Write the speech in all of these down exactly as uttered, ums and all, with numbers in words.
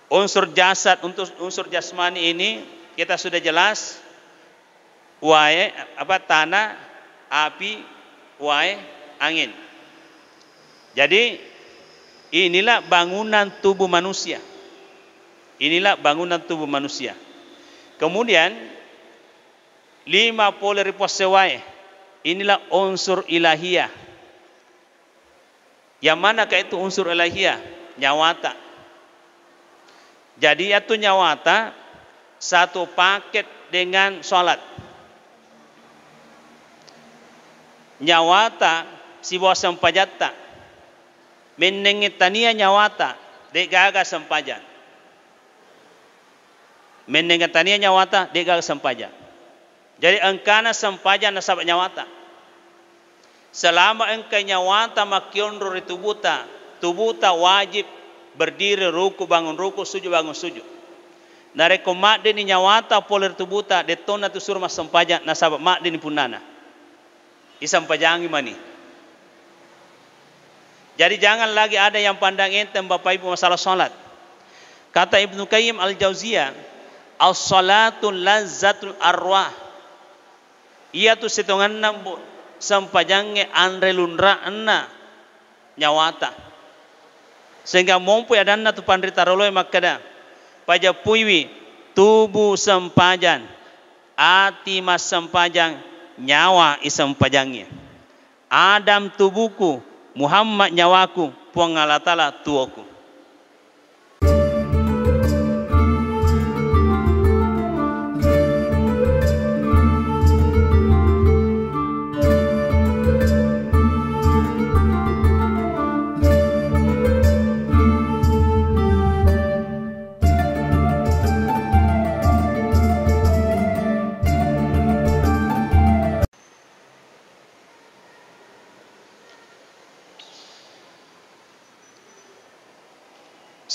Unsur jasad, untuk unsur jasmani ini kita sudah jelas, wae, apa, tanah, api, wae, angin. Jadi, inilah bangunan tubuh manusia. Inilah bangunan tubuh manusia. Kemudian, lima pole ri puassewae. Inilah unsur ilahiyah. Yang mana ka itu unsur ilahiyah? Nyawata. Jadi, iyatu nyawata satu paket dengan salat. Nyawata sibawa sempajatta. Mennengnge tania nyawata, de'gaga sempajang. Mennengnge tania nyawata, de'gaga sempajang. Jadi, engkana sempajang nasaba nyawata. Selama engka nyawata makkionro ri tubuta, tubuta wajib berdiri, ruku, bangun ruku, sujud, bangun sujud. Narekko maddeni nyawata pole ri tubuta, dettonna tu suro massempajang, nasaba maddeni punnana. Isempajangi mani. Jadi, jangan lagi ada yang pandang enteng, Bapak Ibu, masalah salat. Kata Ibnu Qayyim Al-Jauziyah, "As-salatu lazzatul arwah." Iyatu sitongenna, Bu, sempajangnge anre lunra'na nyawata. Sehingga mompoi adanna tu panrita rioloe makkeda, "Pajeppuiwi tubu sempajang, ati massempajang, nyawa isempajangngi. Adam tubuku, Muhammad nyawaku, Puang Allah Taala tuoku."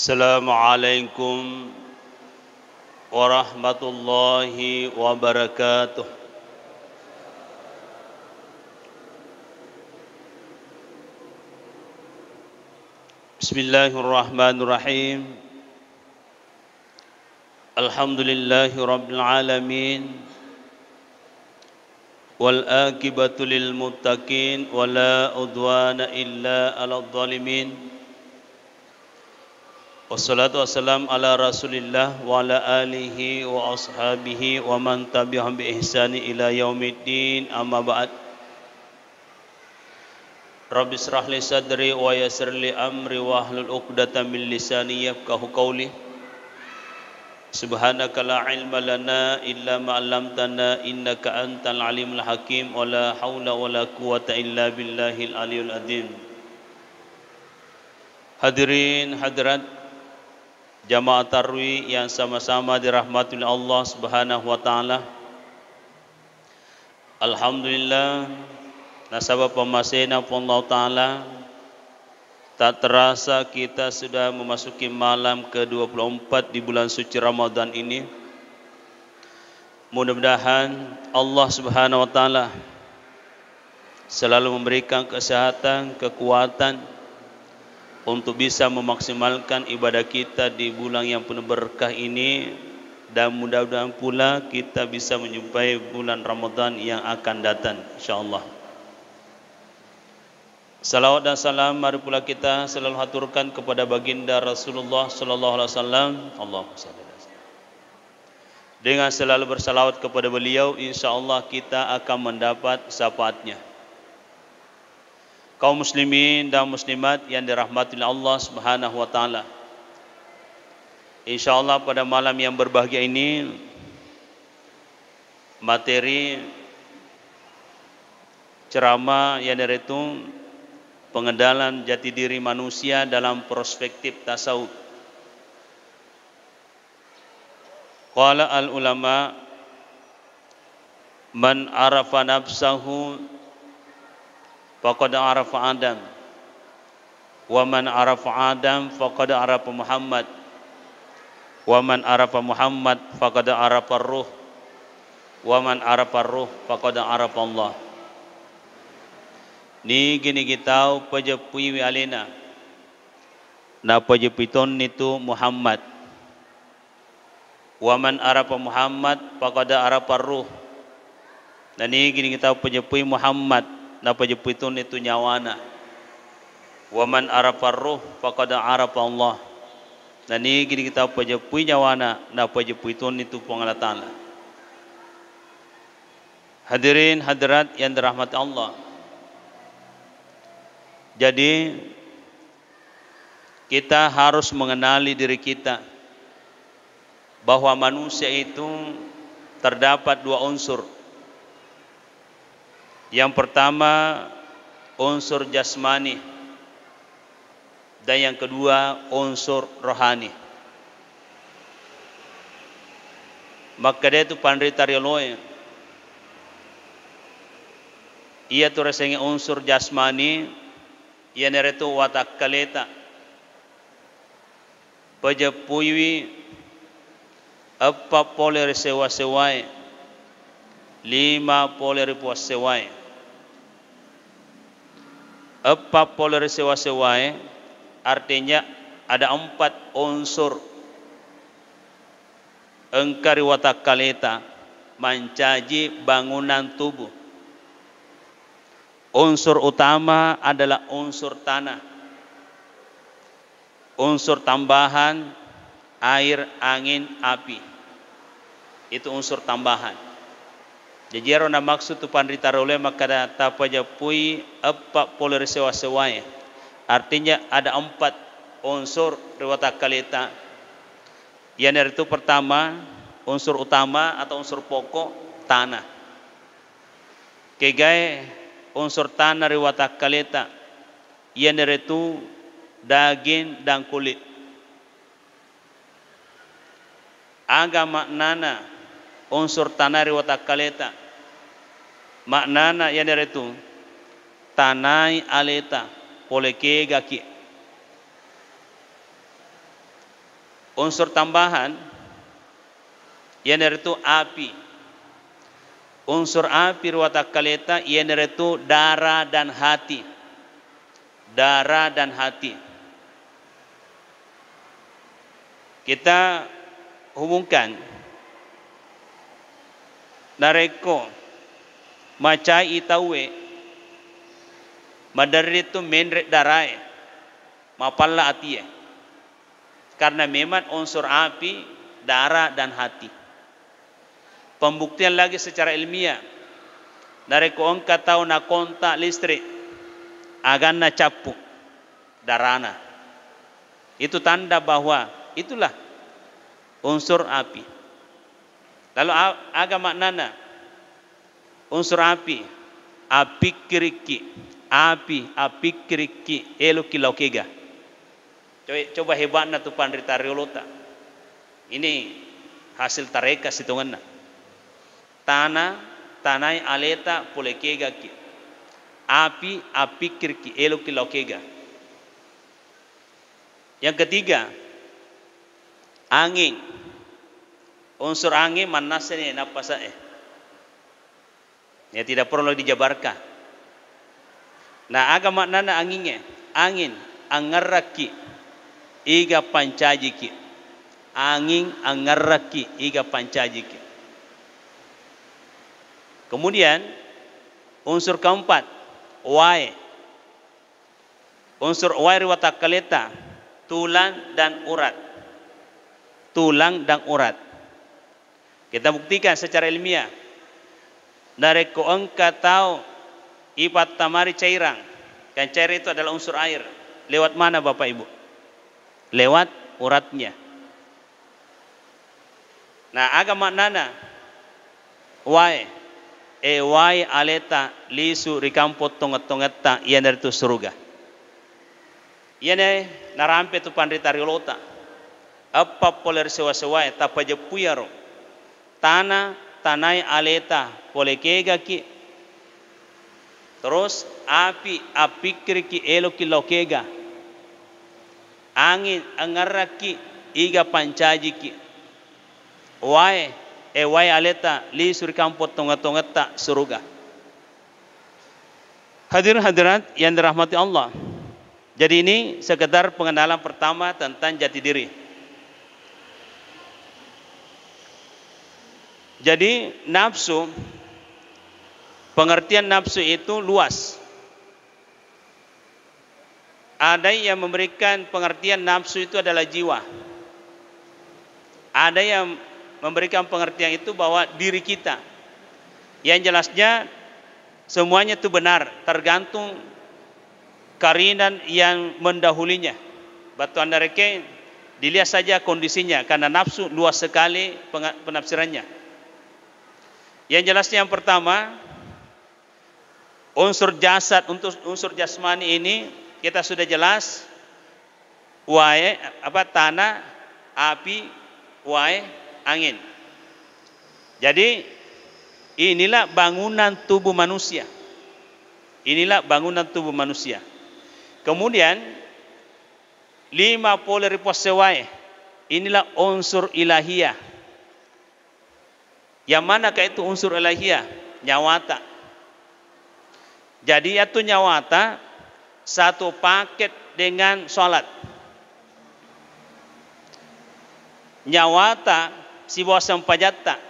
Assalamualaikum warahmatullahi wabarakatuh. Bismillahirrahmanirrahim. Alhamdulillahi rabbil alamin. Wal aqibatu lil muttaqin, wala udwana illa alal zalimin. Wassalatu wassalamu ala Rasulillah wa ala alihi wa ashabihi wa man tabi'ahum bi ihsani ila yaumiddin, amma ba'd. Rabbi israh li sadri wa yassir li amri wahlul uqdatam min lisani yafqahu qawli. Subhanaka la ilma lana illa ma 'allamtana innaka antal alimul hakim, wa la haula wa la quwwata illa billahil aliyul azim. Hadirin hadirat jamaah tarwi yang sama-sama dirahmati oleh Allah Subhanahu wa taala. Alhamdulillah, nasaba pammasena Puang Allah Ta'ala, tak terasa kita sudah memasuki malam ke dua puluh empat di bulan suci Ramadan ini. Mudah-mudahan Allah Subhanahu wa Ta'ala selalu memberikan kesehatan, kekuatan, untuk bisa memaksimalkan ibadah kita di bulan yang penuh berkah ini, dan mudah-mudahan pula kita bisa menjumpai bulan Ramadan yang akan datang, insyaallah. Salawat dan salam mari pula kita selalu haturkan kepada Baginda Rasulullah sallallahu alaihi wasallam. Allahumma shalli ala sayyidina. Dengan selalu bersalawat kepada beliau, insyaallah kita akan mendapat syafaatnya. Kaum muslimin dan muslimat yang dirahmati oleh Allah Subhanahu wa Ta'ala. Insyaallah, pada malam yang berbahagia ini, materi ceramah iyanaritu pengenalan jati diri manusia dalam perspektif tasawuf. Qala al ulama, "Man arafa nafsahu faqad arafa Adam, wa man arafa Adam faqad arafa Muhammad, wa man arafa Muhammad faqad arafa ruh, wa man arafa ruh faqad arafa Allah." Nigi-nigi tau pajeppuiwi alena, napajeppui tonni tu Muhammad. Wa man arafa Muhammad faqad arafa ruh. Nanigini tau pajeppui Muhammad, napajeppui tonni tu nyawana. Wa man arafa ruh faqad arafa Allah. Nanigini tau pajeppui nyawana, napajeppui tonni tu Puang Allah Ta'ala. Hadirin hadirat yang dirahmati Allah. Jadi, kita harus mengenali diri kita, bahwa manusia itu terdapat dua unsur. Yang pertama, unsur jasmani, dan yang kedua, unsur rohani. Makkeda tu panrita rioloe, iya tu riasengnge unsur jasmani, iyanaritu watakkaleta. Pajeppuiwi eppa pole ri sewa-sewae, lima pole ri puassewae. Eppa pole ri sewa-sewae, artinya ada empat unsur engka ri watakkaleta mancaji bangunan tubuh. Unsur utama adalah unsur tanah. Unsur tambahan, air, angin, api. Itu unsur tambahan. Jaji iyaro namaksud tu panrita rioloe makkeda tapajeppui eppa pole ri sewa-sewae. Artinya ada empat unsur ri watakkaleta. Iyanaritu pertama, unsur utama atau unsur pokok, tanah. Kegae unsur tanah ri watakkaleta, iyanaritu daging dan kulit. Aga maknana unsur tanah ri watakkaleta? Maknana iyanaritu tanai aleta pole kegaki. Unsur tambahan iyanaritu api. Unsur api ri watakkaleta iyanaritu darah dan hati. Darah dan hati. Kita hubungkan, narekko macai tauwe, maderri tu menre darae, mapalla atie. Karena memang unsur api, darah, dan hati. Pembuktian lagi secara ilmiah, narekko engka tau nakontak listrik, aganna cappu, darana. Itu tanda bahwa itulah unsur api. Lalu a-, aga maknana unsur api? Appikkirikki, api, appikkirikki eloki lao kega. Coba, coba hebatna tu panrita riolota. Ini hasil tareka sitongenna. Tana, tanai aleta pole kegaki. Api, appikkirikki eloki lao kega. Yang ketiga, angin. Unsur angin mannassani nappase'e. Ya, tidak perlu dijabarkan. Nah, aga maknana angingnge? Angin, angngerrakki iga pancajiki. Angin, angngerrakki iga pancajiki. Kemudian, unsur keempat, wae. Unsur wae ri watakkaleta, tulang dan urat. Tulang dan urat. Kita buktikan secara ilmiah. Narekko engka tau ipattamari cairan, kan cairan itu adalah unsur air. Lewat mana, Bapak Ibu? Lewat uratnya. Nah, aga maknana wae? E, wae aleta lisu ri kampong tongeng-tongetta, iyanaritu suruga. Iyana narampe tu panrita riolota. Eppa pole ri sewa-sewae, tapajeppui iyaro. Tana, tanai aleta pole kegaki. Terus api, appikkiriki eloki lao kega. Angin, angngerrakki iga pancajiki. Wae, e, wae aleta lisu ri kampong tongeng-tongetta suruga. Hadirin hadirat yang dirahmati Allah. Jadi, ini sekedar pengenalan pertama tentang jati diri. Jadi, nafsu, pengertian nafsu itu luas. Ada yang memberikan pengertian nafsu itu adalah jiwa. Ada yang memberikan pengertian itu bahwa diri kita. Yang jelasnya, semuanya itu benar, tergantung karinan yang mendahulinya. Battuanna rekeng, dilihat saja kondisinya, karena nafsu luas sekali penga-, penafsirannya. Yang jelasnya, yang pertama, unsur jasad, untuk unsur jasmani ini kita sudah jelas, wae, apa, tanah, api, wae, angin. Jadi, inilah bangunan tubuh manusia. Inilah bangunan tubuh manusia. Kemudian, lima pole ri puassewae. Inilah unsur ilahiyah. Yang manakah itu unsur ilahiyah? Nyawata. Jadi, yaitu nyawata satu paket dengan salat. Nyawata sibawa sempajatta.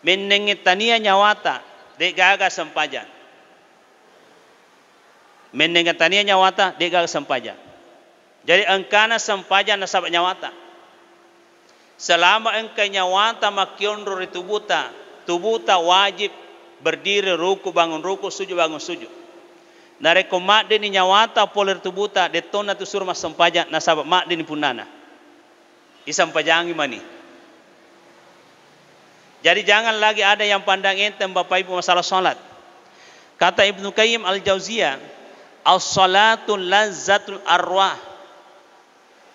Mennengnge tania nyawata, de'gaga sempajang. Mennengnge tania nyawata, de'gaga sempajang. Jadi, engkana sempajang nasaba nyawata. Selama engka nyawata makkionro ri tubuta, tubuta wajib berdiri, ruku bangun ruku, sujud bangun sujud. Narekko maddeni nyawata pole ri tubuta, dettonna tu suro massempajang, nasaba maddeni punnana. Isempajangi mani. Jadi, jangan lagi ada yang pandang enteng, Bapak Ibu, masalah salat. Kata Ibnu Qayyim Al-Jauziyah, "As-salatu lazzatul arwah."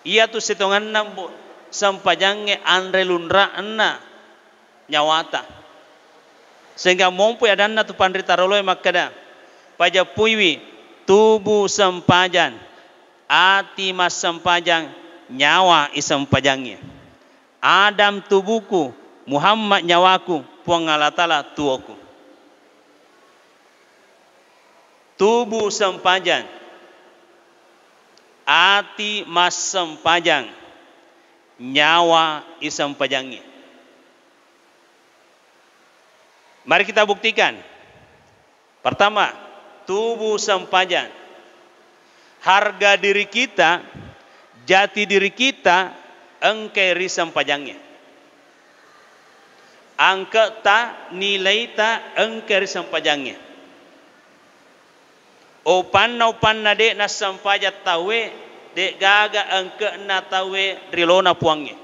Iyatu sitongenna, Bu, sempajangnge anre lunra'na nyawata. Sehingga mompoi adanna tu panrita rioloe makkeda, "Pajeppuiwi tubu sempajang, ati massempajang, nyawa isempajangngi. Adam tubuku, Muhammad nyawaku, Puang Allah Ta'ala tuoku." Tubu sempajang, ati massempajang, nyawa isempajangngi. Mari kita buktikan. Pertama, tubu sempajang. Harga diri kita, jati diri kita, engkai ri sempajangnge. Angke'ta, nilaita, engkai ri sempajangnge. Upanna-upanna de' nassempajang tauwe, de'gaga engke'na tauwe ri lona Puangnge.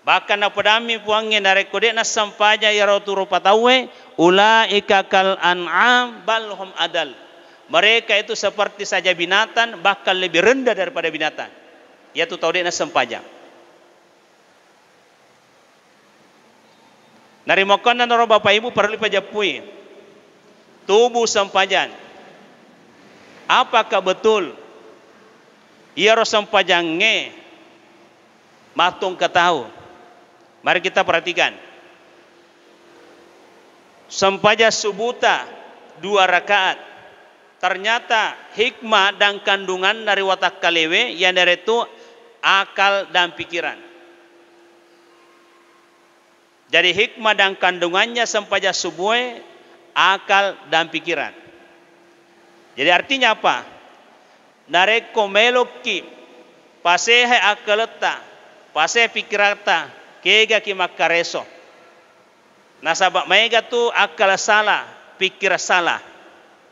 Bahkan napodammi Puangnge, narekko de' nassempajang iyaro tu rupa tauwe, "Ulaika kal an'am bal hum adal." Mereka itu seperti saja binatang, bahkan lebih rendah daripada binatang. Iyatu tau de' nassempajang. Narimakkuannanaro Bapak Ibu parellu pajappui. Tubu sempajang. Apakah betul iyaro sempajangnge mattongka tau? Mari kita perhatikan. Sempajang subuhta dua rakaat. Ternyata hikmah dan kandunganna ri watakkalewe, iyanaritu akal dan pikiran. Jadi, hikmah dan kandungannya sempajang subuhe, akal dan pikiran. Jadi, artinya apa? Narekko melokki pasehai akkaletta, pasehai pikkiratta, kegaki makkareso. Nasaba maega tu akal salah, pikkirang salah.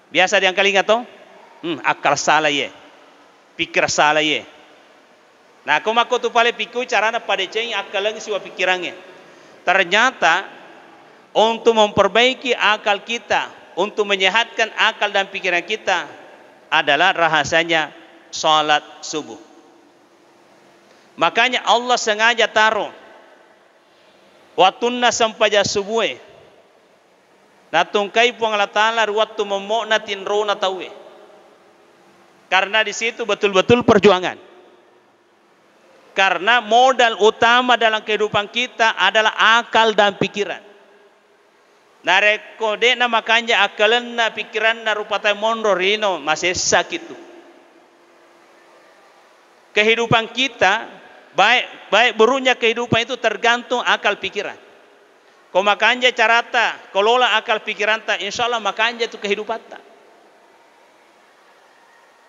Biasa diangkalinga to? Hmm, akal salah iye. Pikkirang salah iye. Nah, ko makko tu pale pikkui carana padecengi akkalengnge sibawa pikkirangnge. Ternyata untuk memperbaiki akal kita, untuk menyehatkan akal dan pikiran kita adalah rahasianya salat subuh. Makanya Allah sengaja taruh wattunna sempajang subuhe, natungkai Puang Allah Ta'ala ri wettu mommo'na tinrona tauwe. Karena di situ betul-betul perjuangan. Karena modal utama dalam kehidupan kita adalah akal dan pikiran. Narekko de'na makanja akkalenna, pikiranna rupa tau monro ri lino, masessaki tu. Kehidupan kita, baik, baik buruknya kehidupan itu tergantung akal pikiran. Ko makanja carata, ko lola akal pikiranta, insya Allah makanja tu kehidupatta.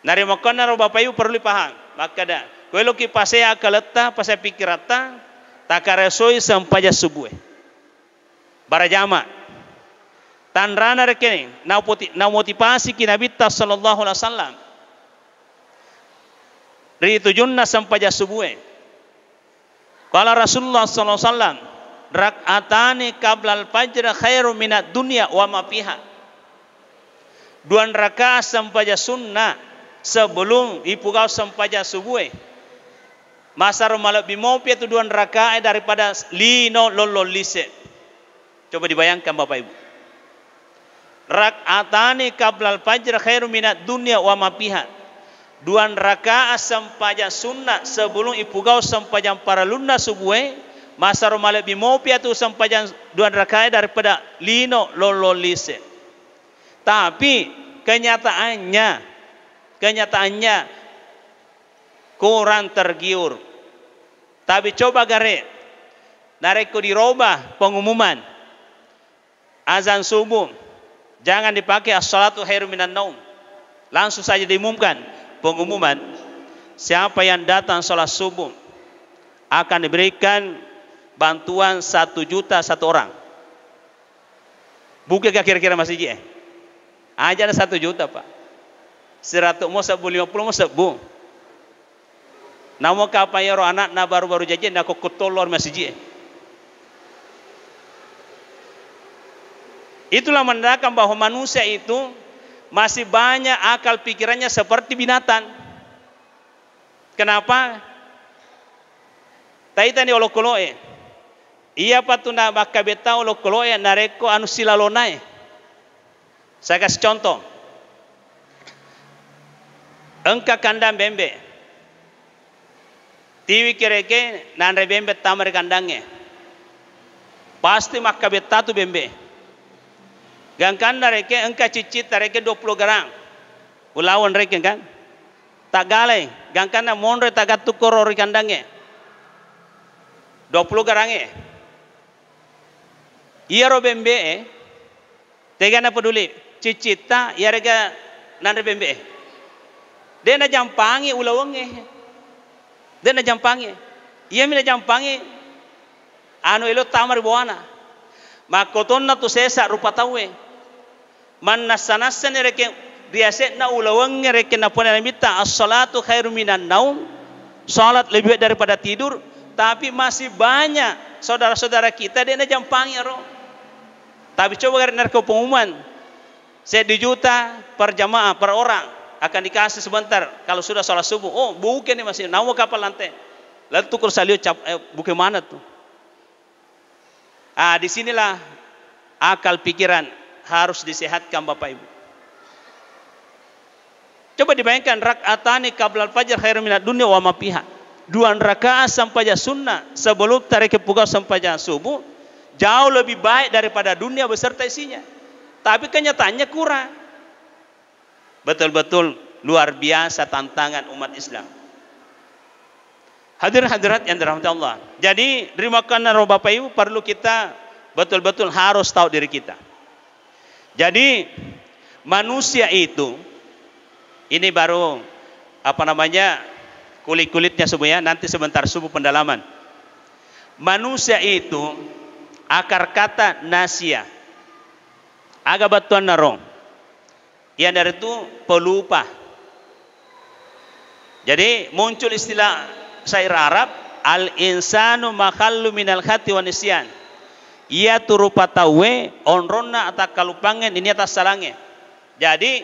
Narimakkuannaro Bapak Ibu perlu paham. Makkeda, ko eloki pasea akaletta, pasea pikiratta, takaresoi sempajang subuh e. Barajama. Tanrana rekeng, naupoti-, namotivasiki Nabitta sallallahu alaihi wasallam ri tujunna sempajang subuh e. Qala Rasulullah sallallahu alaihi wasallam, "Rak'atani qablal fajr khairum minad dunya wa ma fiha." Dua rakaat sempajang sunnah sebelum ipugau sempajang subuh e, masaro malebbi mopi tu dua rakaat daripada lino lollong lise. Coba dibayangkan Bapak Ibu. Rak'atani qablal fajr khairum minad dunya wa ma fiha. Dua rakaat sempajang sunnah sebelum ipugau sempajang parellunna subuh e, masaro malebbi mopi atu sempajang dua rakaat daripada lino lollong lise. Tapi kenyataannya, kenyataannya kurang tergiur. Tapi coba gare, narekko dirobah pengumuman, azan subuh, jangan dipakai as-salatu khairum minan naum. Langsung saja diumumkan pengumuman, siapa yang datang sholat subuh akan diberikan bantuan satu juta satu orang. Buke ga kira-kira masiji e? Aja na satu juta, Pak. Seratus mo sebbu, lima puluh mo sebbu. Namo kapang iyaro anakna baru-baru jaji, nako kutollo ri masiji e. Itulah menandakan bahwa manusia itu masih banyak akal pikirannya seperti binatang. Kenapa? Taitani olokolo'e. Iyapa tu nabakkabetta olokolo'e narekko anu silalonae. Saya kasih contoh. Engka kandang bembe. Tiwi kereke nanre bembe tama ri kandangnge. Pasti makkabetta tu bembe. Gangkanna reke engka ciccitta reke dua puluh garang. Ulaweng reke kan. Taggalai, gangkanna monroi tagattu koro ri kandangnge. Dua puluh garangnge. Iyaro bembe'e, tega napeduli, ciccitta, iyarega nanre bembe'e. De' najampangi ulawengnge. De' najampangi. Iyami najampangi anu elo tama ri bawana. Makkotonna tu sesa rupa tauwe. Mannassa-nassani reke ri ase'na ulawengnge reke napona Nabitta, "As-salatu khairu minan naum." Salat lebih baik daripada tidur, tapi masih banyak saudara-saudara kita de' najampangi ero. Tapi coba gare narekko pengumuman, seddi juta per jamaah, per orang akan dikasih sebentar kalau sudah salat subuh. Oh, bukan nih masih, nawa kapal lantai. Lalu tukur salio cap, eh, bukan mana tuh? Ah, di sinilah akal pikiran harus disehatkan, Bapak Ibu. Coba dibayangkan, "Rak'atani qablal fajr khairum minad dunya wa ma fiha." Dua rakaat sempajang sunnah sebelum tareke pugau sempajang subuh jauh lebih baik daripada dunia beserta isinya. Tapi kenyataannya kurang. Betul-betul luar biasa tantangan umat Islam. Hadirin hadirat yang dirahmati Allah. Jadi, rimakkuannaro Bapak Ibu, perlu kita betul-betul harus tahu diri kita. Jadi, manusia itu, ini baru, apa namanya, kulit-kulitnya subuh ya, nanti sebentar subuh pendalaman. Manusia itu, akar kata nasia. Aga bettuannaro? Iyanaritu pelupa. Jadi, muncul istilah syair Arab, "Al-insanu makhallu minal khati wa nisyan." Iyatu rupa tauwe onronna atakkalupangnge nennia tassalangnge. Jadi,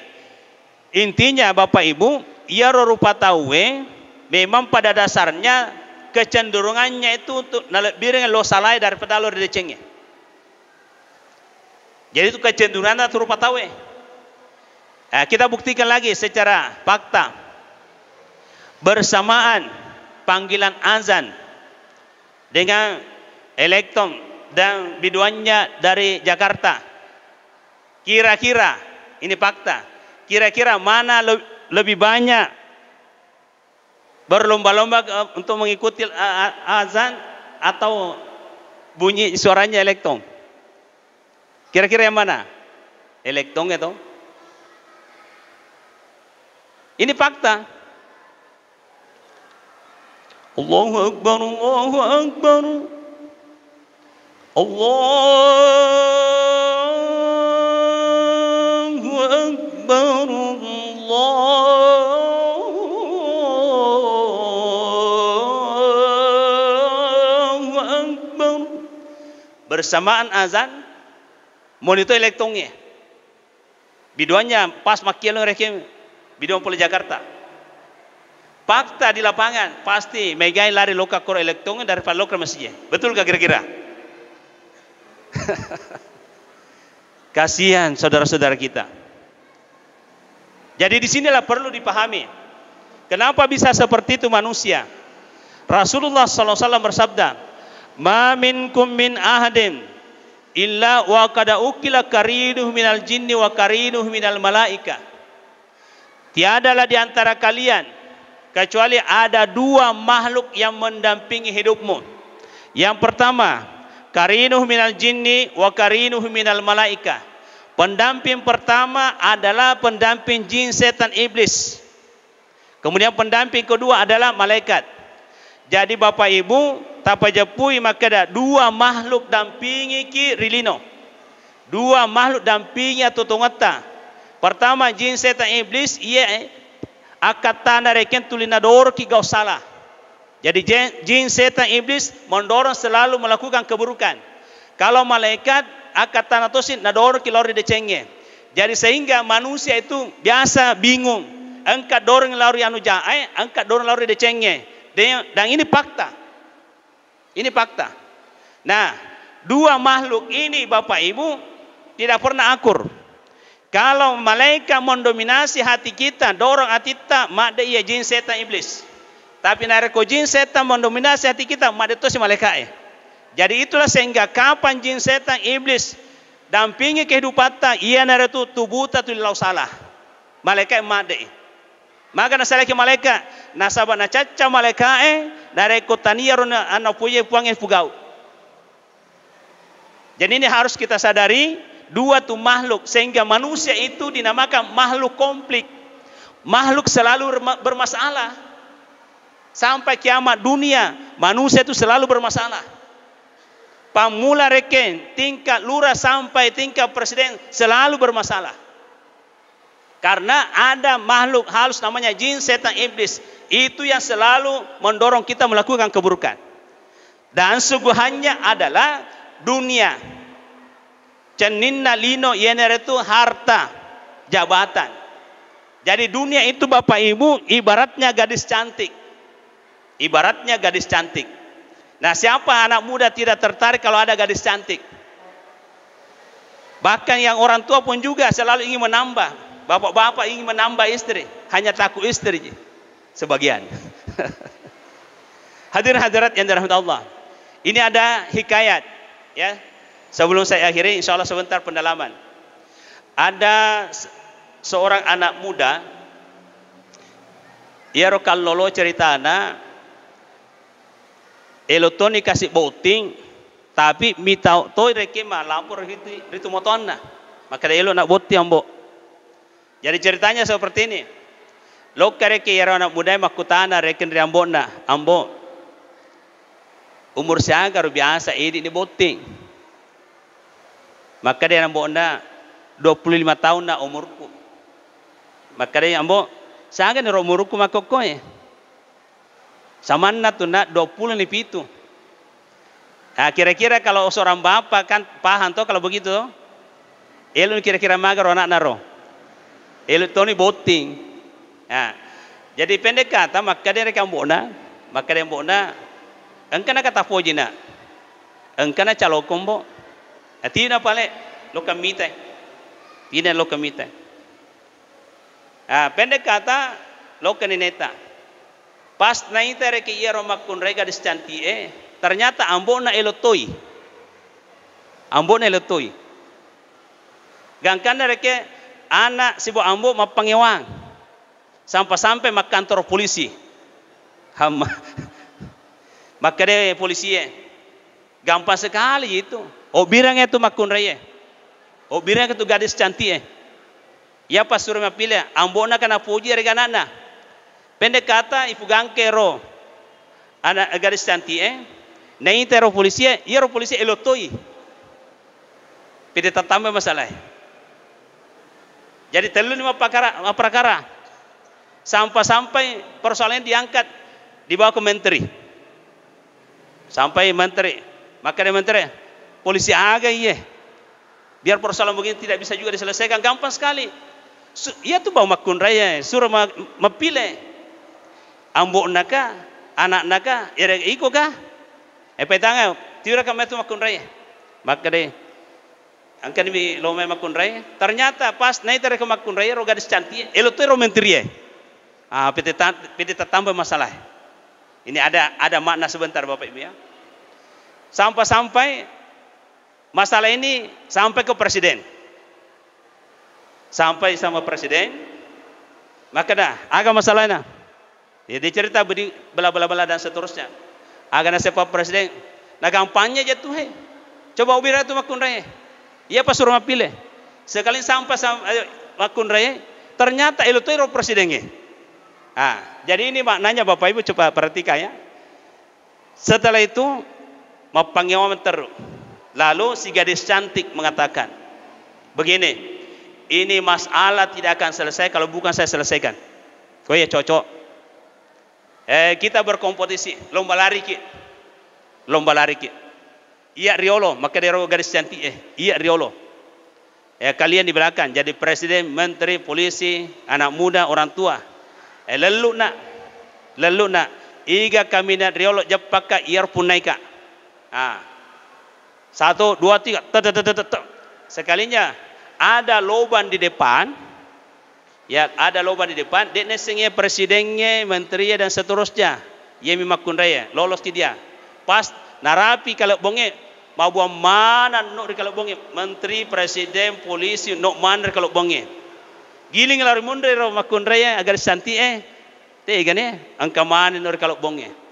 intinya Bapak Ibu, iyaro rupa tauwe memang pada dasarnya kecenderungannya itu untuk nalebbireng lo salai daripada lo ridecengnge. Jadi itu kecenderunganna tu rupa tauwe. Eh, kita buktikan lagi secara fakta. Bersamaan panggilan azan dengan Elektron dan biduannya dari Jakarta. Kira-kira, ini fakta, kira-kira mana le-, lebih banyak berlomba-lomba, eh, untuk mengikuti, eh, a-, azan atau bunyi suaranya Elektron? Kira-kira yang mana? Elektong itu. Ini fakta. Allahu Akbar, Allahu Akbar. Allahu Akbar, Allahu Akbar. Bersamaan azan, monitor elektongnya. Biduannya pas makkielo rekeng biduan pole Jakarta. Fakta di lapangan, pasti megai lari loka koro elektong daripada loka masjid. Betul gak kira-kira? Kasihan saudara-saudara kita. Jadi di sinilah perlu dipahami. Kenapa bisa seperti itu manusia? Rasulullah sallallahu alaihi wasallam bersabda, "Ma minkum min ahadin illa wa qad ukila qarinuhu minal jinni wa qarinuhu minal malaika." Tiadalah di antara kalian kecuali ada dua makhluk yang mendampingi hidupmu. Yang pertama, qarinuhu minal jinni wa qarinuhu minal malaika. Pendamping pertama adalah pendamping jin, setan, iblis. Kemudian pendamping kedua adalah malaikat. Jadi Bapak Ibu, tapajeppui makkeda dua makhluk dampingiki ri lino. Dua makhluk dampingi atuo-tuongetta. Pertama, jin, setan, iblis, iya akkattana rekeng tuli nadoroki gau sala. Jadi, jin, jin, setan, iblis mendorong selalu melakukan keburukan. Kalau malaikat, akkattana tosi nadoroki lao ri decengnge. Jadi, sehingga manusia itu biasa bingung, engka dorong lao ri anu jae, engka dorong lao ri decengnge. Dan, dan ini fakta. Ini fakta. Nah, dua makhluk ini, Bapak Ibu, tidak pernah akur. Kalau malaikat mendominasi hati kita, dorong atitta, madde iya jin, setan, iblis. Tapi narekko jin, setan mendominasi hati kita, madde tosi malaika'e. Jadi itulah sehingga kapan jin, setan, iblis dampingi kehidupatta, iyanaritu tubuta tuli lao sala. Malaika'e madde'i. Maga nasalaki malaika? Nasaba nacacca malaika'e, narekko taniaro na, anna upoji Puangnge pugau. Jadi ini harus kita sadari, dua tu makhluk, sehingga manusia itu dinamakan makhluk konflik. Makhluk selalu berma-, bermasalah. Sampai kiamat dunia, manusia itu selalu bermasalah. Pammula rekeng, tingkat lurah sampai tingkat presiden selalu bermasalah. Karena ada makhluk halus namanya jin, setan, iblis. Itu yang selalu mendorong kita melakukan keburukan. Dan suguhannya adalah dunia. Cenninna lino iyanaritu harta, jabatan. Jadi dunia itu, Bapak Ibu, ibaratnya gadis cantik. Ibaratnya gadis cantik. Nah, siapa anak muda tidak tertarik kalau ada gadis cantik? Bahkan yang orang tua pun juga selalu ingin menambah. Bapak-bapak ingin menambah istri, hanya takut istri ji. Sebagian. Hadirin hadirat yang dirahmati Allah. Ini ada hikayat, ya. Sebelum saya akhiri, insya Allah sebentar pendalaman. Ada se-, seorang anak muda, iyaro kallolo ceritana, elo toni kasi botting, tapi mitau toi rekeng malapor ritu, ritu matoanna. Makkeda elo na botting, Ambo. Jadi ceritanya seperti ini. Lokka rekeng iyaro anak mudae makkutana rekeng ri ambo'na, "Ambo, umur siaga ro biasa idi ni botting?" Makkeda ambo'na, "Dua puluh lima tahun na umurku." Makkeda, "Ambo, siaga ni ro umurku makkokkoe?" Samanna tu, Nak, dua puluh ni pitu. Nah, kira-kira kalau seorang bapak kan paham toh kalau begitu toh? Elo ni kira-kira maga ro anakna ro. Elo toni botting. Nah, jadi pendek kata, makkeda rekeng ambo'na, makkeda ambo'na, "Engka na kata poji, Nak. Engka na calokong, Bo." Nah, tina pale, lokka mitai. Tina lokka mitai. Ah, pendek kata, lokka ni neta. Pas naita rekeng iyaro makkunrai gadis cantik e, ternyata ambo'na elo toi. Ambo'na elo toi. Gangkanna rekeng anak sibawa ambo mappangewang. Sampa-sampai makkantoro polisi. Hamma. Makkeda polisi e, "Gampang sekali itu. Obbirangngi tu makkunrai e." Obireng tu gadis cantik e. Iya passuro mappile, ambo'na kan napoji ri anakna. Pendek kata, ipugangke ro ana gadis cantik e, naita ro polisi e, iya ro polisi e elotoi. Pede tattamba masalah e. Jadi tellu ni mappakara, mapprakara. Sampai-sampai persoalan ini diangkat, dibawa ke menteri. Sampai menteri, makkeda menteri, polisi aga iye? Biar persoalan begini tidak bisa juga diselesaikan, gampang sekali. Su-, iya tu bau makkunrai e, suro ma-, mappile. Ambo'na ka, anakna ka, ere iko ka? E, petanga, tiura ka metu makkunrai e. Makkeda, angkani mi lo mai makkunrai e. Ternyata pas naita ro makkunrai e, ro gadis cantik e, elo tu ro menteri e. Ah, pede ta-, pede tattamba masalah e. Ini ada, ada makna sebentar, Bapak Ibu, ya. Sampai-sampai masalah ini sampai ke presiden. Sampai sama presiden, makkeda, aga masalahnya? Ya, dia cerita bedi-, bela-bela-bela dan seterusnya. Aga naseng Pak Presiden, nagampangnya je tu he. Coba ubira tu makkunrai e. Iya passuro mappile. Sekali sampai sam-, eh, makkunrai e, ternyata elo tu ro presiden e. Ah, jadi ini maknanya, Bapak Ibu, coba perhatikan ya. Setelah itu, mappangewa matteru. Lalu si gadis cantik mengatakan, "Begini, ini masalah tidak akan selesai kalau bukan saya selesaikan." Oh ya, cocok. Eh, kita berkompetisi, lomba lari ki. Lomba lari ki. Iya riolo, makkeda ro gadis cantik e, iya riolo. Ya, kalian di belakang, jadi presiden, menteri, polisi, anak muda, orang tua. Eh, lellu nak, lellu nak. Iga kaminang riolo jeppakka, iyaro punnaika. Ah. Satu, dua, tiga. Tet, tet, tet, tet, tet. Sekalinya ada lobang di depan, ya, ada lobang di depan, de' naisseng iya presidengnge, menterié, dan seterusnya. Iyami makkunraié, lolos ki dia. Pas narapi kalebbongngé, mabuang maneng no ri kalebbongngé, menteri, presiden, polisi, no maneng ri kalebbongngé. Giling lari munri ro makkunraié, agar santi'é, tegani, engka maneng no ri kalebbongngé.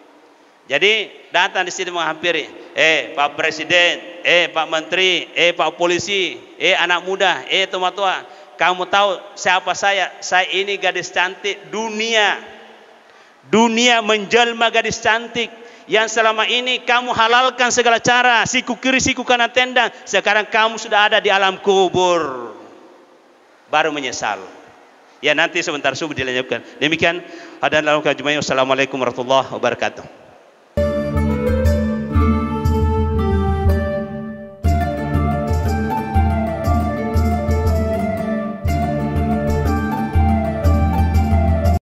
Jadi, datang di sini menghampiri, "Eh, Pak Presiden, eh, Pak Menteri, eh, Pak Polisi, eh, anak muda, eh, tua-tua, kamu tahu siapa saya? Saya ini gadis cantik dunia. Dunia menjelma gadis cantik yang selama ini kamu halalkan segala cara, siku kiri, siku kanan tendang. Sekarang kamu sudah ada di alam kubur." Baru menyesal. Ya, nanti sebentar subuh dilanjutkan. Demikian, hadan lalu kajumai. Wassalamualaikum warahmatullahi wabarakatuh.